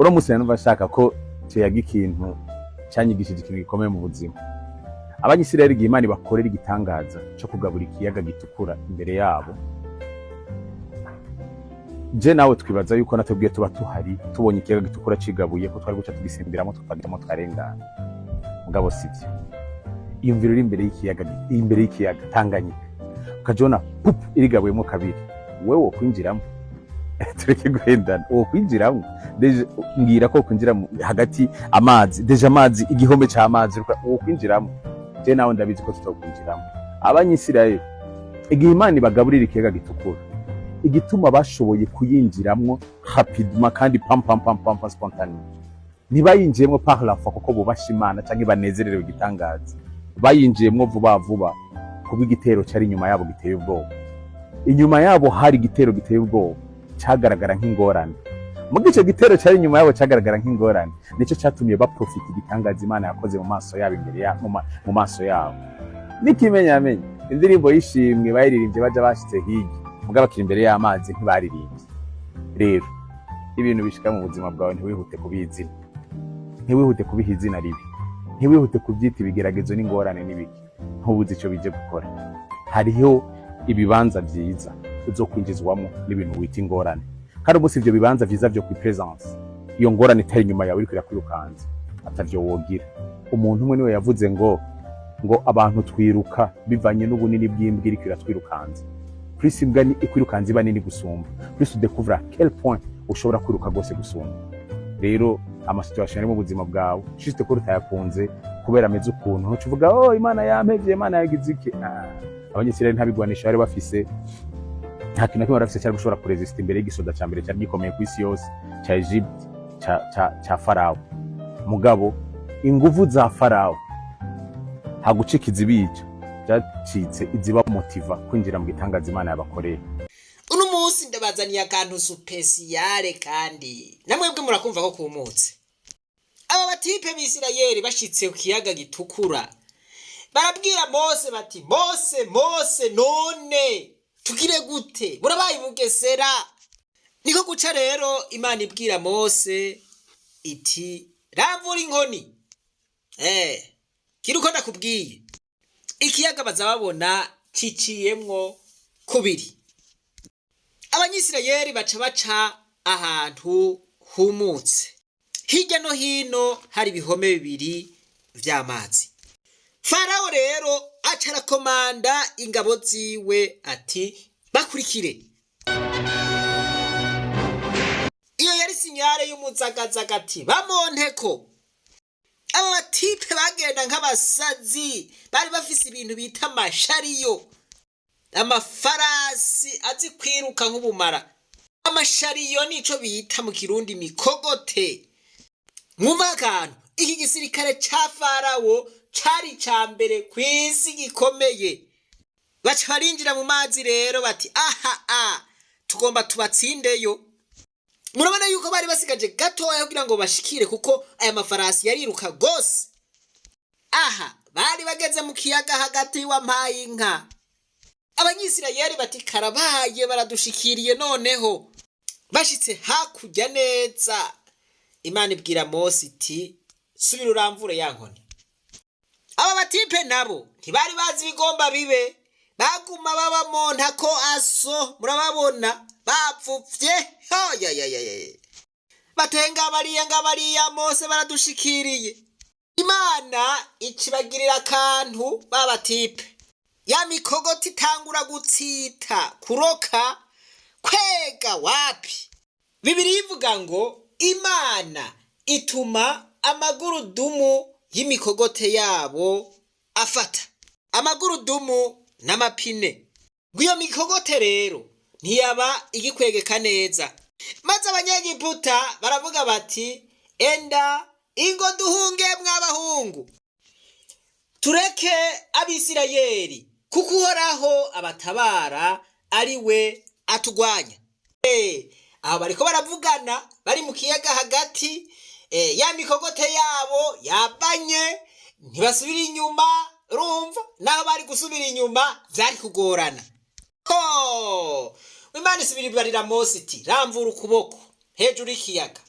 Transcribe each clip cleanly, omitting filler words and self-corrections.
Uno munsi numva nshaka ko tuyaga ikintu canyigishije ikintu gikomeye mu buzima. Abanyisirayeli, igihe Imana ibakorera igitangaza co kugabura ikiyaga Gitukura imbere yabo, je nawe twibaza yuko natwebwe tuba tuhari, tubonye ikiyaga Gitukura cigabuye, ko twari guca tugisimbiramwo, tukagiramo, tukarengana. Mugabo sivyo. Iyumviro uri imbere y'ikiyaga, imbere y'ikiyaga Tanganyika, ukajona pup, irigabuyemo kabiri, wewe wokwinjiramo? Tureke guhendana, wokwinjiramo? Déjà mbwira ko kwinjira hagati amazi, déjà amazi, igihome c'amazi, wokwinjiramo? Je nawe ndabizi ko tutokwinjiramo. Abanyisirayeli, igihe Imana ibagaburira ikiyaga Gitukura, igituma bashoboye kuyinjiramwo rapidement kandi pam pam pam pam pam, spontané, ntibayinjiyemwo par la foi kuko bubasha Imana canke banezererewe igitangaza. Bayinjiyemwo vuba vuba kubwo igitero cari inyuma yabo giteye ubwoba. Inyuma yabo hari igitero giteye ubwoba cagaragara nk'ingorane. Muga ico gitero cari inyuma yabo cagaragara nk'ingorane, nico catumye baprofita igitangaza Imana yakoze mu maso yabo, imbere ya, mu maso yabo. N'ikimenyamenya, indirimbo y'ishimwe bayiririmbye baja bashitse hirya, muga bakiri imbere y'amazi ntibaririmbye. Rero ibintu bishika mu buzima bwawe, ntiwihute kubiha izina, ntiwihute kubiha izina ribi, ntiwihute kubyita ibigeragezo n'ingorane n'ibiki. Ntubuze ico bije gukora. Hariho ibibanza vyiza uzokwinjizwamo n'ibintu wita ingorane, kandi umunsi ivyo bibanza vyiza vyo kwi présenter, iyo ngorane itari inyuma yawe iriko irakwirukanza, atavyo wogira. Umuntu umwe niwe yavuze ngo abantu twiruka bivanye n'ubunini bw'imbwa iriko iratwirukanza. Plus imbwa ni ikwirukanza iba nini gusumba, plus udécouvre à quel point ushobora kwiruka rwose gusumba. Rero ama situation ari mu buzima bwawe, juste ko utayakunze kubera ameze ukuntu, ntuca uvuga: "Oh, Imana yampevye, Imana yagize iki." Ah, Abanyisirayeli nta bigwanisho bari bafise, nta kintu na kimwe bari bafise cyari gushobora kuresista imbere y'igisoda ca mbere cyari gikomeye ku isi yose ca Egypte, ca Farawo. Mugabo inguvu za Farawo hagucika izibica, byacitse izibamotiva kwinjira mu gitangaza Imana yabakoreye. Uno munsi ndabazaniye akantu spécial, kandi namwebwe murakumva ko kumutse. Aba batipe b'Isirayeli bashitse ku kiyaga Gitukura, barabwira Mose bati: "Mose, Mose, none tugire gute? Burabaye bugesera." Niko guca rero Imana ibwira Mose iti: "Ramvura inkoni, gira uko ndakubwiye." Ikiyaga baza babona ciciyemwo kubiri. Abanyisirayeli baca baca ahantu humutse, hirya no hino hari ibihome bibiri vy'amazi. Farawo rero aca arakomanda ingabo ziwe ati: "Bakurikire." Iyo yari signal y'umuzagazaga ati: "Bamonteko." Aba batipe bagenda nk'abasazi, bari bafise ibintu bita ama chariots, amafarasi azi kwiruka nk'ubumara. Ama chariots nico bita mu Kirundi mikogote. Mwumva akantu, iki gisirikare ca Farawo cari ica mbere kw'isi gikomeye. Baca barinjira mu mazi rero, bati: "Aha a tugomba tubatsindeyo." Murabona yuko bari basigaje gatoya kugira ngo bashikire, kuko aya mafarasi yariruka gose. Aha bari bageze mu kiyaga hagati wampaye inka. Abanyisirayeli bati: "Karabaye, baradushikiriye." Noneho bashitse hakurya neza, Imana ibwira Mose iti: "Subira uramvure ya nkoni." Aba batipe nabo ntibari bazi ibigomba bibe, baguma babamonta ko aso. Murababona bapfuvye hoyayayaya, batenga bariya nga bariya. Mose, baradushikiriye. Imana icibagirira akantu ba batipe, ya mikogoti itangura gutsita, kuroka, kwega wapi. Bibiri ivuga ngo Imana ituma amagurudumu y'imikogote yabo afata, amagurudumu n'amapine. Ngo iyo mikogote rero ntiyaba igikwegeka neza, maze Abanyegiputa baravuga bati: "Enda ingo duhunge, mw'abahungu, tureke Abisirayeli, kuko Uhoraho abatabara ari we atugwanya." Aho bariko baravugana bari mu kiyaga hagati, ya mikogote yabo yabanye, ntibasubira inyuma. Urumva naho bari gusubira inyuma vyari kugorana. Ho Imana isubira ibarira Mose iti: "Ramvura ukuboko hejuru y'ikiyaga."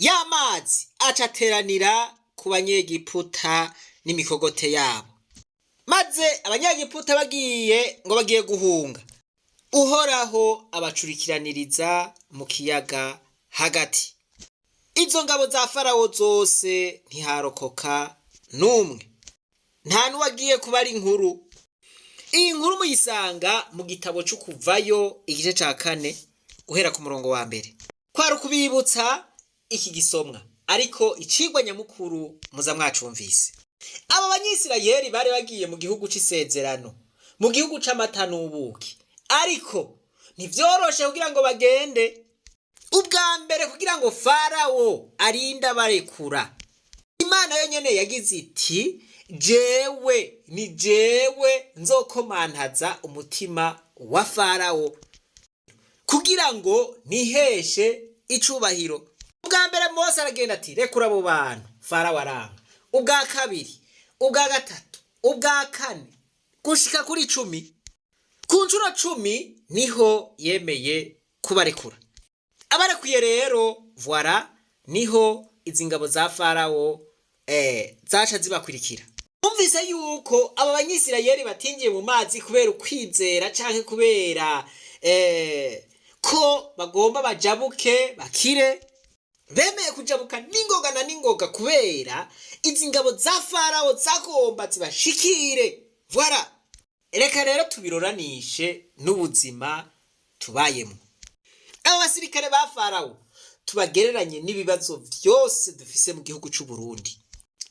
Ya mazi aca ateranira ku Banyegiputa n'imikogote yabo. Maze Abanyegiputa bagiye ngo bagiye guhunga, Uhoraho abacurikiraniriza mu kiyaga hagati. Izo ngabo za Farawo zose ntiharokoka n'umwe, nta n'uwagiye kubara inkuru. Iyi nkuru muyisanga mu gitabo c'Ukuvayo, igice ca 4, guhera ku murongo wa 1. Kwari ukubibutsa iki gisomwa, ariko icigwa nyamukuru muza mwacumvise. Aba Banyisirayeli bari bagiye mu gihugu c'isezerano, mu gihugu c'amata n'ubuki, ariko ntivyoroshe kugira ngo bagende. Ubwa mbere, kugira ngo Farawo arinde abarekura, Imana yonyene yagize iti: "Jewe ni jewe nzokomantaza umutima wa Farawo kugira ngo niheshe icubahiro." Ubwa mbere Mose aragenda ati: "Rekura abo bantu." Farawo aranga. Ubwa kabiri, ubwa gatatu, ubwa kane, gushika kuri 10. Ku nshuro 10 niho yemeye kubarekura. Abarekuye rero, voilà, niho izi ngabo za Farawo zaca zibakurikira. Umvise yuko aba Banyisirayeli batinjiye mu mazi kubera ukwizera canke kubera ko bagomba bajabuke bakire. Bemeye kujabuka n'ingoga na n'ingoga kubera izi ngabo za Farawo zagomba zibashikire. Voilà, reka rero tubiroranishe n'ubuzima tubayemo. Abo basirikare ba Farawo tubagereranye n'ibibazo vyose dufise mu gihugu c'u Burundi,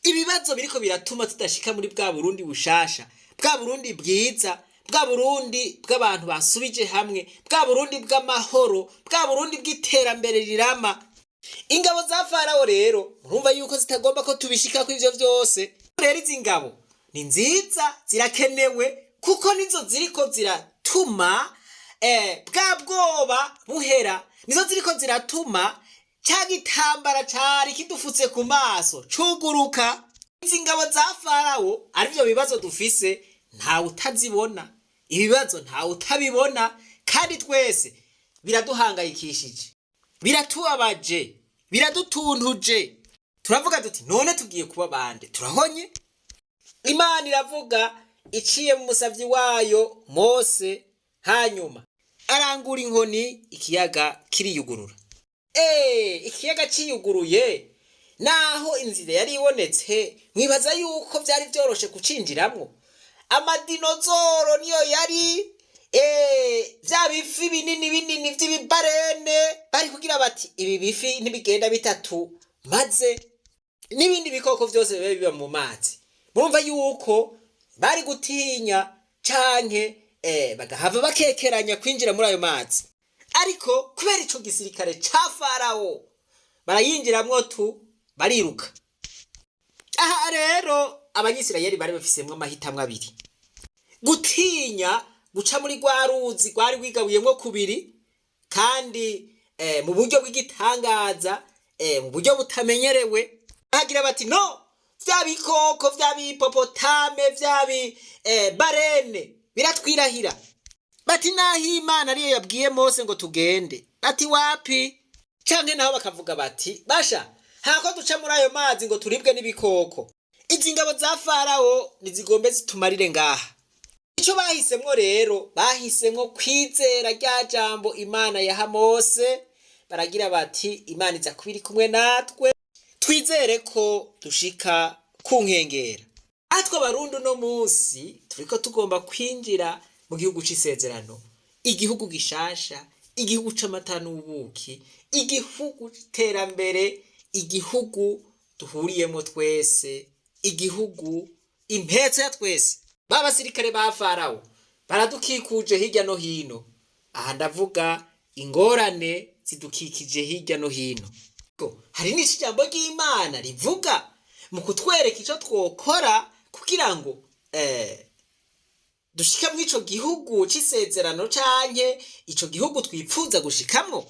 ibibazo biriko biratuma tudashika muri bwa Burundi bushasha, bwa Burundi bwiza, bwa Burundi bw'abantu basubije hamwe, bwa Burundi bw'amahoro, bwa Burundi bw'iterambere rirama. Ingabo za Farawo rero murumva yuko zitagomba ko tubishikako ivyo vyose. Rero izi ngabo ni nziza, zirakenewe, kuko nizo ziriko ziratuma bwa bwoba buhera, nizo ziriko ziratuma ca gitambara cari kidufutse ku maso cuguruka. Izi ngabo za Farawo, arivyo bibazo dufise, ntawe utazibona. Ibibazo ntawe utabibona, kandi twese biraduhangayikishije, biratubabaje, biradutuntuje. Turavuga duti: "None tugiye kuba bande? Turahonye." Imana iravuga iciye mu musavyi wayo Mose, hanyuma arangura inkoni, ikiyaga kiriyugurura. Ikiyaga ciyuguruye, naho inzira yari ibonetse, mwibaza yuko vyari vyoroshe kucinjiramwo? Amadinozoro niyo yari vya bifi binini binini vy'ibibarene, bari kugira bati: "Ibi bifi ntibigenda bitatu." Maze n'ibindi bikoko vyose bibe biba mu mazi, murumva yuko bari gutinya canke bagahava bakekeranya kwinjira muri ayo mazi. Ariko kubera ico gisirikare ca Farawo, barayinjiramwo tu, bariruka. Aha rero Abanyisirayeli bari bafisemwo amahitamwo abiri: gutinya guca muri rwa ruzi rwari rwigabuyemwo kubiri, kandi mu buryo bw'igitangaza, mu buryo butamenyerewe. Bagira bati: "No vya bikoko, vya bihipopotame, vya bi baleine biratwirahira." Bati: "Naho Imana ariyo yabwiye Mose ngo tugende," bati: "wapi." Canke naho bakavuga bati: "Basha, hako duca muri ayo mazi ngo turibwe n'ibikoko, izi ngabo za Farawo nizigombe zitumarire ngaha." Ico bahisemwo rero, bahisemwo kwizera rya jambo Imana yaha Mose. Baragira bati: "Imana iza kuba iri kumwe natwe, twizere ko dushika ku nkengera." Atwe Abarundi uno munsi turiko tugomba kwinjira mu gihugu c'isezerano, igihugu gishasha, igihugu c'amata n'ubuki, igihugu c'iterambere, igihugu duhuriyemo twese, igihugu impetso ya twese. Ba basirikare ba Farawo baradukikuje hirya no hino. Aha ndavuga ingorane zidukikije hirya no hino. Hari n'ijambo ry'Imana rivuga mu kutwereka ico twokora kugira ngo dushike muri ico gihugu c'isezerano canke ico gihugu twipfuza gushikamwo.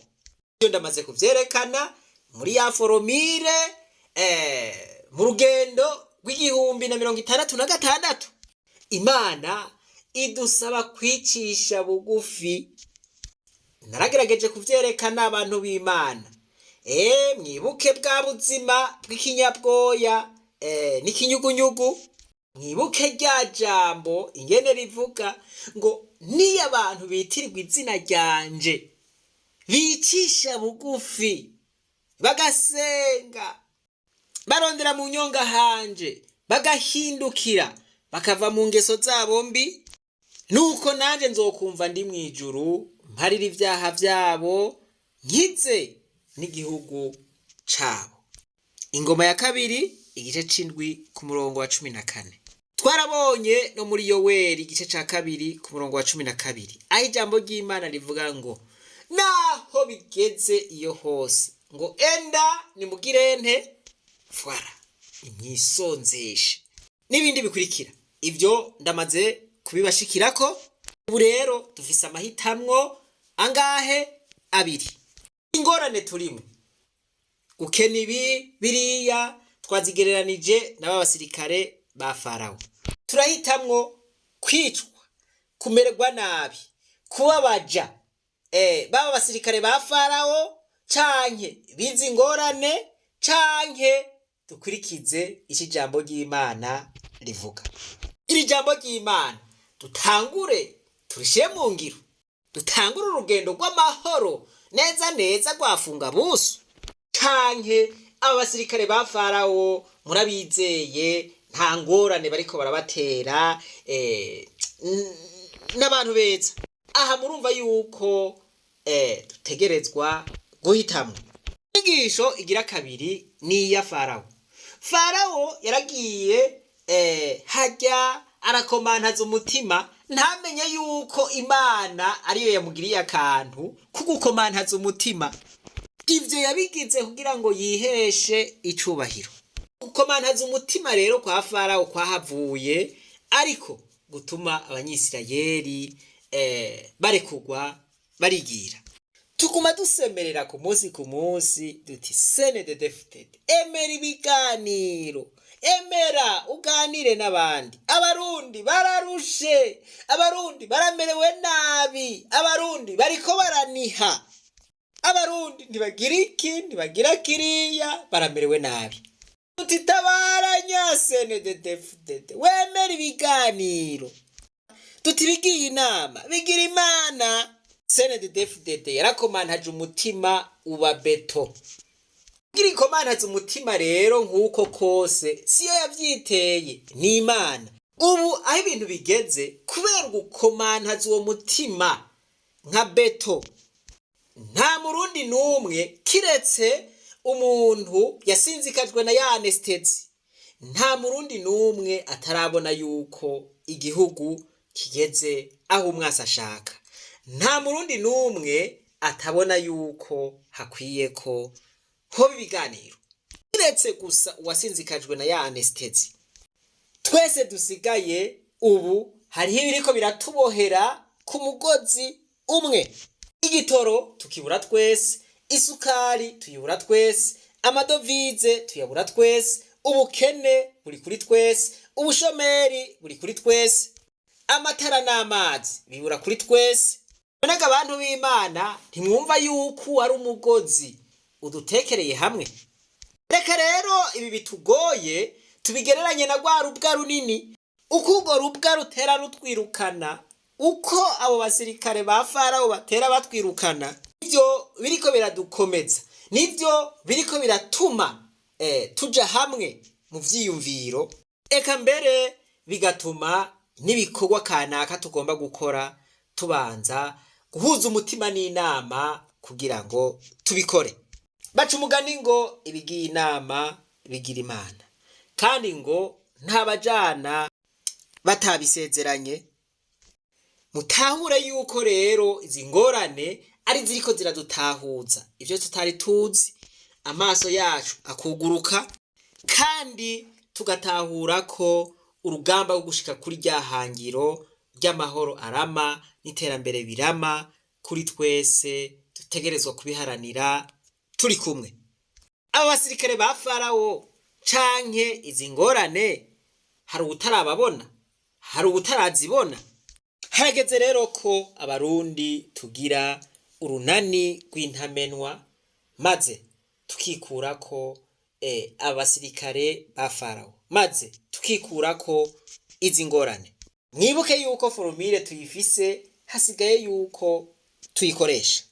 Iyo ndamaze kuvyerekana muri ya formule mu rugendo rw'igihumbi na 66. Imana idusaba kwicisha bugufi. Naragerageje kuvyerekana, abantu b'Imana. Mwibuke bwa buzima bw'ikinyabwoya n'ikinyugunyugu. Mwibuke rya jambo ingene rivuga ngo niyo abantu bitirirwa izina ryanje bicisha bugufi bagasenga barondera mu nyonga hanje bagahindukira bakava mu ngeso zabo mbi, nuko nanjye nzokumva ndi mu ijuru mparira ibyaha byabo nkize n'igihugu cabo. Ingoma ya kabiri igice c'indwi ku murongo wa 14. Twarabonye no muri Yoweri igice ca 2 ku murongo wa 12, aho ijambo ry'Imana rivuga ngo naho bigeze iyo hose ngo enda nimugirente fwara imwisonzeshe n'ibindi bikurikira. Ibyo ndamaze kubibashikirako. Ubu rero dufise amahitamwo angahe? Abiri. Ingorane turimo gukena ibi biriya twazigereranije n'aba basirikare ba Farawo. Turahitamwo kwicwa, kumererwa nabi, kubabaja baba basirikare ba Farawo, canke bizi ingorane, canke dukurikize iki jambo ry'Imana rivuga. Iri jambo ry'Imana dutangure turishire mu ngiro, dutangure urugendo rw'amahoro neza neza rwafunga buso, canke aba basirikare ba Farawo murabizeye, nta ngorane bariko barabatera, n'abantu beza. Aha murumva yuko dutegerezwa guhitamwo. Inyigisho igira kabiri ni iya Farawo. Farawo yaragiye hajya arakomantaza umutima, ntamenye yuko Imana ariyo yamugiriye akantu ko gukomantaza umutima. Ivyo yabigize kugira ngo yiheshe icubahiro. Gukomantaza umutima rero kwa Farawo kwahavuye ariko gutuma Abanyisirayeli barekugwa barigira. Tuguma dusemerera ku munsi ku munsi duti CNDD-FDD, emera ibiganiro, emera uganire n'abandi. Abarundi bararushe, Abarundi baramerewe nabi, Abarundi bariko baraniha, Abarundi ntibagira iki ntibagira kiriya, baramerewe nabi. Tutitabaranya CNDD-FDD, wemera ibiganiro, tuti bigiye inama bigira Imana. CNDD-FDD yarakomantaje umutima uba beto. Kugira ikomantaze umutima rero nk'uko kose siyo yavyiteye, ni Imana. Ubu aho ibintu bigeze kubera gukomantaza uwo mutima nka beto, nta murundi n'umwe kiretse umuntu yasinzikajwe na ya anesthésie, nta murundi n'umwe atarabona yuko igihugu kigeze aho umwasi ashaka. Nta murundi n'umwe atabona yuko hakwiye ko hoba ibiganiro, kiretse gusa uwasinzikajwe na ya anesthésie. Twese dusigaye ubu hariho ibiriko biratubohera ku mugozi umwe. Igitoro tukibura twese, isukari tuyibura twese, amadovize tuyabura twese, ubukene buri kuri twese, ubushomeri buri kuri twese, amatara n'amazi bibura kuri twese. Nonega abantu b'Imana, ntimwumva yuko ari umugozi udutekereye hamwe? Reka rero ibi bitugoye tubigereranye na rwa rubwa runini. Uko urwo rubwa rutera rutwirukana, uko abo basirikare ba Farawo batera batwirukana, nivyo biriko biradukomeza, nivyo biriko biratuma tuja hamwe mu vyiyumviro, eka mbere bigatuma n'ibikorwa kanaka tugomba gukora tubanza guhuza umutima n'inama kugira ngo tubikore. Baca umugani ngo ibigiye inama bigira Imana, kandi ngo ntabajana batabisezeranye. Mutahure yuko rero izi ngorane ari ziriko ziradutahuza ivyo tutari tuzi, amaso yacu akuguruka, kandi tugatahura ko urugamba rwo gushika kuri rya hangiro ry'amahoro arama n'iterambere birama kuri twese dutegerezwa kubiharanira turi kumwe. Aba basirikare ba Farawo canke izi ngorane, hari uwutarababona, hari uwutarazibona. Harageze rero ko Abarundi tugira urunani rw'intamenwa maze tukikurako abasirikare ba Farawo, maze tukikurako izi ngorane. Mwibuke yuko formule tuyifise, hasigaye yuko tuyikoresha.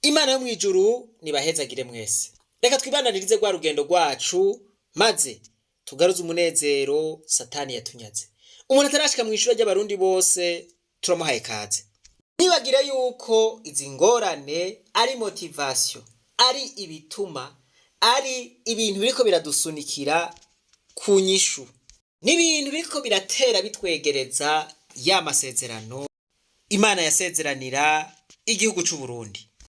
Imana yo mw'ijuru nibahezagire mwese. Reka twibandanirize rwa rugendo rwacu, maze tugaruze umunezero Satani yatunyaze. Umuntu atarashika mu ishuri ry'Abarundi bose, turamuhaye kaze. Nibagire yuko izi ngorane ari motivation, ari ibituma, ari ibintu biriko biradusunikira ku nyishu, n'ibintu biriko biratera bitwegereza ya masezerano Imana yasezeranira igihugu c'u Burundi.